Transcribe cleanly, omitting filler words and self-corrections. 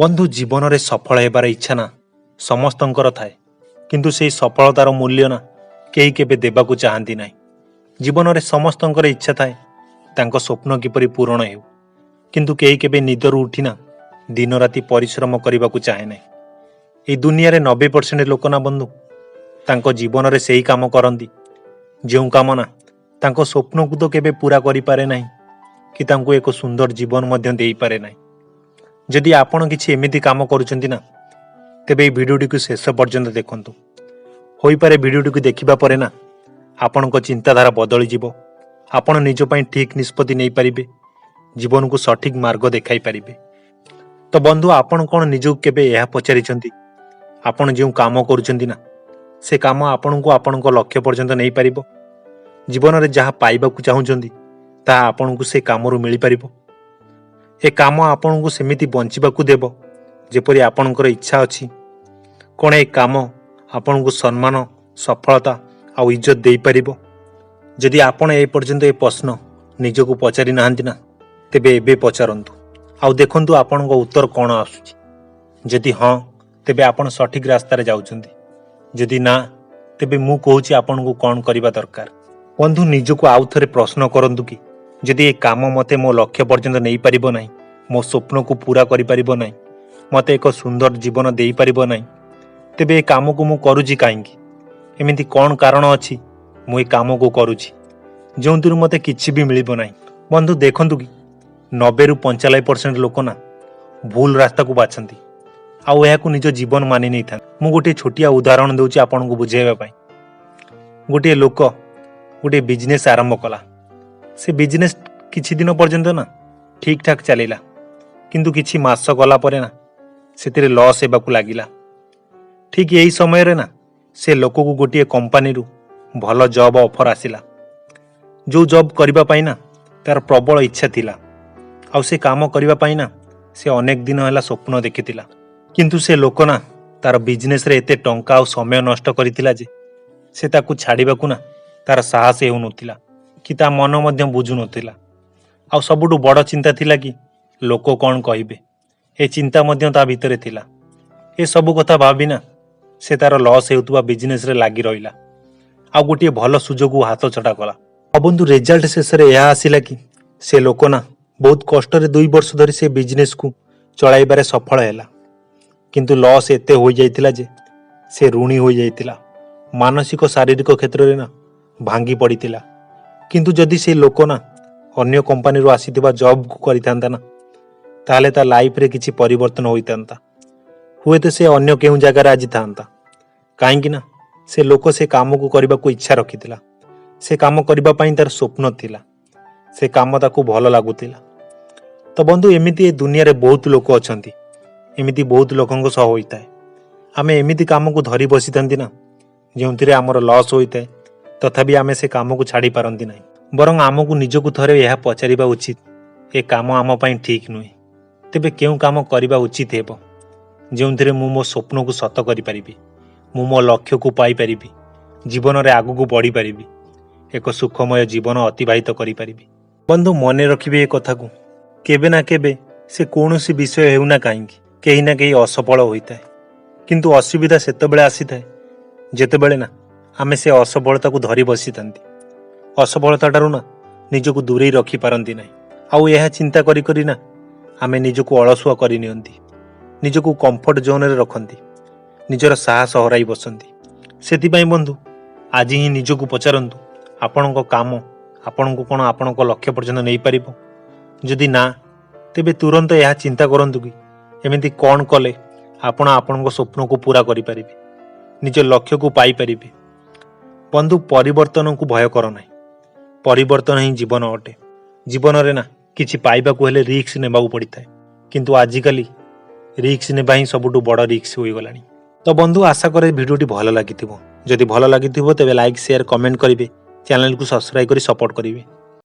ବନ୍ଧୁ, ଜୀବନରେ ସଫଳ ହେବାର ଇଚ୍ଛା ନା ସମସ୍ତଙ୍କର ଥାଏ, କିନ୍ତୁ ସେହି ସଫଳତାର ମୂଲ୍ୟ ନା କେହି କେବେ ଦେବାକୁ ଚାହାନ୍ତି ନାହିଁ। ଜୀବନରେ ସମସ୍ତଙ୍କର ଇଚ୍ଛା ଥାଏ ତାଙ୍କ ସ୍ୱପ୍ନ କିପରି ପୂରଣ ହେଉ, କିନ୍ତୁ କେହି କେବେ ନିଦରୁ ଉଠିନା ଦିନରାତି ପରିଶ୍ରମ କରିବାକୁ ଚାହେଁ ନାହିଁ। ଏହି ଦୁନିଆରେ 90% ଲୋକ ନା ବନ୍ଧୁ ତାଙ୍କ ଜୀବନରେ ସେହି କାମ କରନ୍ତି ଯେଉଁ କାମ ନା ତାଙ୍କ ସ୍ୱପ୍ନକୁ ତ କେବେ ପୂରା କରିପାରେ ନାହିଁ କି ତାଙ୍କୁ ଏକ ସୁନ୍ଦର ଜୀବନ ମଧ୍ୟ ଦେଇପାରେ ନାହିଁ। ଯଦି ଆପଣ କିଛି ଏମିତି କାମ କରୁଛନ୍ତି ନା, ତେବେ ଏହି ଭିଡ଼ିଓଟିକୁ ଶେଷ ପର୍ଯ୍ୟନ୍ତ ଦେଖନ୍ତୁ। ହୋଇପାରେ ଭିଡ଼ିଓଟିକୁ ଦେଖିବା ପରେ ନା ଆପଣଙ୍କ ଚିନ୍ତାଧାରା ବଦଳିଯିବ, ଆପଣ ନିଜ ପାଇଁ ଠିକ୍ ନିଷ୍ପତ୍ତି ନେଇପାରିବେ, ଜୀବନକୁ ସଠିକ୍ ମାର୍ଗ ଦେଖାଇ ପାରିବେ। ତ ବନ୍ଧୁ, ଆପଣ କ'ଣ ନିଜକୁ କେବେ ଏହା ପଚାରିଛନ୍ତି, ଆପଣ ଯେଉଁ କାମ କରୁଛନ୍ତି ନା ସେ କାମ ଆପଣଙ୍କୁ ଆପଣଙ୍କ ଲକ୍ଷ୍ୟ ପର୍ଯ୍ୟନ୍ତ ନେଇପାରିବ? ଜୀବନରେ ଯାହା ପାଇବାକୁ ଚାହୁଁଛନ୍ତି ତାହା ଆପଣଙ୍କୁ ସେ କାମରୁ ମିଳିପାରିବ? ଏ କାମ ଆପଣଙ୍କୁ ସେମିତି ବଞ୍ଚିବାକୁ ଦେବ ଯେପରି ଆପଣଙ୍କର ଇଚ୍ଛା ଅଛି? କ'ଣ ଏ କାମ ଆପଣଙ୍କୁ ସମ୍ମାନ, ସଫଳତା ଆଉ ଇଜ୍ଜତ ଦେଇପାରିବ? ଯଦି ଆପଣ ଏ ପର୍ଯ୍ୟନ୍ତ ଏ ପ୍ରଶ୍ନ ନିଜକୁ ପଚାରି ନାହାନ୍ତି ନା, ତେବେ ଏବେ ପଚାରନ୍ତୁ ଆଉ ଦେଖନ୍ତୁ ଆପଣଙ୍କ ଉତ୍ତର କ'ଣ ଆସୁଛି। ଯଦି ହଁ, ତେବେ ଆପଣ ସଠିକ୍ ରାସ୍ତାରେ ଯାଉଛନ୍ତି। ଯଦି ନା, ତେବେ ମୁଁ କହୁଛି ଆପଣଙ୍କୁ କ'ଣ କରିବା ଦରକାର। ବନ୍ଧୁ, ନିଜକୁ ଆଉ ଥରେ ପ୍ରଶ୍ନ କରନ୍ତୁ କି ଯଦି ଏ କାମ ମୋତେ ମୋ ଲକ୍ଷ୍ୟ ପର୍ଯ୍ୟନ୍ତ ନେଇପାରିବ ନାହିଁ, ମୋ ସ୍ୱପ୍ନକୁ ପୂରା କରିପାରିବ ନାହିଁ, ମୋତେ ଏକ ସୁନ୍ଦର ଜୀବନ ଦେଇପାରିବ ନାହିଁ, ତେବେ ଏ କାମକୁ ମୁଁ କରୁଛି କାହିଁକି? ଏମିତି କ'ଣ କାରଣ ଅଛି ମୁଁ ଏ କାମକୁ କରୁଛି ଯେଉଁଥିରୁ ମୋତେ କିଛି ବି ମିଳିବ ନାହିଁ? ବନ୍ଧୁ, ଦେଖନ୍ତୁ କି 90ରୁ 95% ଲୋକ ନା ଭୁଲ ରାସ୍ତାକୁ ବାଛନ୍ତି ଆଉ ଏହାକୁ ନିଜ ଜୀବନ ମାନି ନେଇଥାନ୍ତି। ମୁଁ ଗୋଟିଏ ଛୋଟିଆ ଉଦାହରଣ ଦେଉଛି ଆପଣଙ୍କୁ ବୁଝାଇବା ପାଇଁ। ଗୋଟିଏ ଲୋକ ଗୋଟିଏ ବିଜନେସ୍ ଆରମ୍ଭ କଲା। ସେ ବିଜନେସ୍ କିଛି ଦିନ ପର୍ଯ୍ୟନ୍ତ ନା ଠିକ୍ ଠାକ୍ ଚାଲିଲା, କିନ୍ତୁ କିଛି ମାସ ଗଲା ପରେ ନା ସେଥିରେ ଲସ୍ ହେବାକୁ ଲାଗିଲା। ଠିକ୍ ଏହି ସମୟରେ ନା ସେ ଲୋକକୁ ଗୋଟିଏ କମ୍ପାନୀରୁ ଭଲ ଜବ୍ ଅଫର୍ ଆସିଲା, ଯେଉଁ ଜବ୍ କରିବା ପାଇଁ ନା ତାର ପ୍ରବଳ ଇଚ୍ଛା ଥିଲା ଆଉ ସେ କାମ କରିବା ପାଇଁ ନା ସେ ଅନେକ ଦିନ ହେଲା ସ୍ୱପ୍ନ ଦେଖିଥିଲା। କିନ୍ତୁ ସେ ଲୋକ ନା ତାର ବିଜନେସରେ ଏତେ ଟଙ୍କା ଆଉ ସମୟ ନଷ୍ଟ କରିଥିଲା ଯେ ସେ ତାକୁ ଛାଡ଼ିବାକୁ ନା ତାର ସାହସ ହେଉନଥିଲା କି ତା ମନ ମଧ୍ୟ ବୁଝୁନଥିଲା। ଆଉ ସବୁଠୁ ବଡ଼ ଚିନ୍ତା ଥିଲା କି ଲୋକ କ'ଣ କହିବେ, ଏ ଚିନ୍ତା ମଧ୍ୟ ତା ଭିତରେ ଥିଲା। ଏସବୁ କଥା ଭାବିନା ସେ ତାର ଲସ୍ ହେଉଥିବା ବିଜନେସରେ ଲାଗି ରହିଲା ଆଉ ଗୋଟିଏ ଭଲ ସୁଯୋଗକୁ ହାତ ଛଡ଼ା କଲା। ଆଉ ବନ୍ଧୁ, ରେଜଲ୍ଟ ଶେଷରେ ଏହା ଆସିଲା କି ସେ ଲୋକ ନା ବହୁତ କଷ୍ଟରେ 2 ବର୍ଷ ଧରି ସେ ବିଜନେସକୁ ଚଳାଇବାରେ ସଫଳ ହେଲା, କିନ୍ତୁ ଲସ୍ ଏତେ ହୋଇଯାଇଥିଲା ଯେ ସେ ଋଣୀ ହୋଇଯାଇଥିଲା, ମାନସିକ ଶାରୀରିକ କ୍ଷେତ୍ରରେ ନା ଭାଙ୍ଗି ପଡ଼ିଥିଲା। କିନ୍ତୁ ଯଦି ସେ ଲୋକ ନା ଅନ୍ୟ କମ୍ପାନୀରୁ ଆସିଥିବା ଜବ୍କୁ କରିଥାନ୍ତା ନା, ତାହେଲେ ତା ଲାଇଫରେ କିଛି ପରିବର୍ତ୍ତନ ହୋଇଥାନ୍ତା। ହୁଏତ ସେ ଅନ୍ୟ କେଉଁ ଜାଗାରେ ଆଜି ଥାନ୍ତା। କାହିଁକି ନା ସେ ଲୋକ ସେ କାମକୁ କରିବାକୁ ଇଚ୍ଛା ରଖିଥିଲା, ସେ କାମ କରିବା ପାଇଁ ତାର ସ୍ୱପ୍ନ ଥିଲା, ସେ କାମ ତାକୁ ଭଲ ଲାଗୁଥିଲା। ତ ବନ୍ଧୁ, ଏମିତି ଏ ଦୁନିଆରେ ବହୁତ ଲୋକ ଅଛନ୍ତି, ଏମିତି ବହୁତ ଲୋକଙ୍କ ସହ ହୋଇଥାଏ। ଆମେ ଏମିତି କାମକୁ ଧରି ବସିଥାନ୍ତି ନା ଯେଉଁଥିରେ ଆମର ଲସ୍ ହୋଇଥାଏ, ତଥାପି ଆମେ ସେ କାମକୁ ଛାଡ଼ି ପାରନ୍ତି ନାହିଁ। ବରଂ ଆମକୁ ନିଜକୁ ଥରେ ଏହା ପଚାରିବା ଉଚିତ, ଏ କାମ ଆମ ପାଇଁ ଠିକ୍ ନୁହେଁ, ତେବେ କେଉଁ କାମ କରିବା ଉଚିତ ହେବ ଯେଉଁଥିରେ ମୁଁ ମୋ ସ୍ୱପ୍ନକୁ ସତ କରିପାରିବି, ମୁଁ ମୋ ଲକ୍ଷ୍ୟକୁ ପାଇପାରିବି, ଜୀବନରେ ଆଗକୁ ବଢ଼ିପାରିବି, ଏକ ସୁଖମୟ ଜୀବନ ଅତିବାହିତ କରିପାରିବି? ବନ୍ଧୁ, ମନେ ରଖିବେ ଏ କଥାକୁ, କେବେ ନା କେବେ ସେ କୌଣସି ବିଷୟ ହେଉନା କାହିଁକି କେହି ନା କେହି ଅସଫଳ ହୋଇଥାଏ। କିନ୍ତୁ ଅସୁବିଧା ସେତେବେଳେ ଆସିଥାଏ ଯେତେବେଳେ ନା ଆମେ ସେ ଅସଫଳତାକୁ ଧରି ବସିଥାନ୍ତି, ଅସଫଳତା ଠାରୁ ନା ନିଜକୁ ଦୂରେଇ ରଖିପାରନ୍ତି ନାହିଁ। ଆଉ ଏହା ଚିନ୍ତା କରି କରି ନା ଆମେ ନିଜକୁ ଅଳସୁଆ କରିନିଅନ୍ତି, ନିଜକୁ କମ୍ଫର୍ଟ ଜୋନରେ ରଖନ୍ତି, ନିଜର ସାହସ ହରାଇ ବସନ୍ତି। ସେଥିପାଇଁ ବନ୍ଧୁ, ଆଜି ହିଁ ନିଜକୁ ପଚାରନ୍ତୁ, ଆପଣଙ୍କ କାମ ଆପଣଙ୍କୁ କ'ଣ ଆପଣଙ୍କ ଲକ୍ଷ୍ୟ ପର୍ଯ୍ୟନ୍ତ ନେଇପାରିବ? ଯଦି ନା, ତେବେ ତୁରନ୍ତ ଏହା ଚିନ୍ତା କରନ୍ତୁ କି ଏମିତି କ'ଣ କଲେ ଆପଣ ଆପଣଙ୍କ ସ୍ୱପ୍ନକୁ ପୂରା କରିପାରିବେ, ନିଜ ଲକ୍ଷ୍ୟକୁ ପାଇପାରିବେ। ବନ୍ଧୁ, ପରିବର୍ତ୍ତନକୁ ଭୟ କର ନାହିଁ। ପରିବର୍ତ୍ତନ ହିଁ ଜୀବନ ଅଟେ। ଜୀବନରେ ନା କିଛି ପାଇବାକୁ ହେଲେ ରିସ୍କ ନେବାକୁ ପଡ଼ିଥାଏ, କିନ୍ତୁ ଆଜିକାଲି ରିସ୍କ ନେବା ହିଁ ସବୁଠୁ ବଡ଼ ରିସ୍କ ହୋଇଗଲାଣି। ତ ବନ୍ଧୁ, ଆଶା କରେ ଭିଡ଼ିଓଟି ଭଲ ଲାଗିଥିବ। ଯଦି ଭଲ ଲାଗିଥିବ, ତେବେ ଲାଇକ୍, ସେୟାର, କମେଣ୍ଟ କରିବେ, ଚ୍ୟାନେଲକୁ ସବସ୍କ୍ରାଇବ୍ କରି ସପୋର୍ଟ କରିବେ।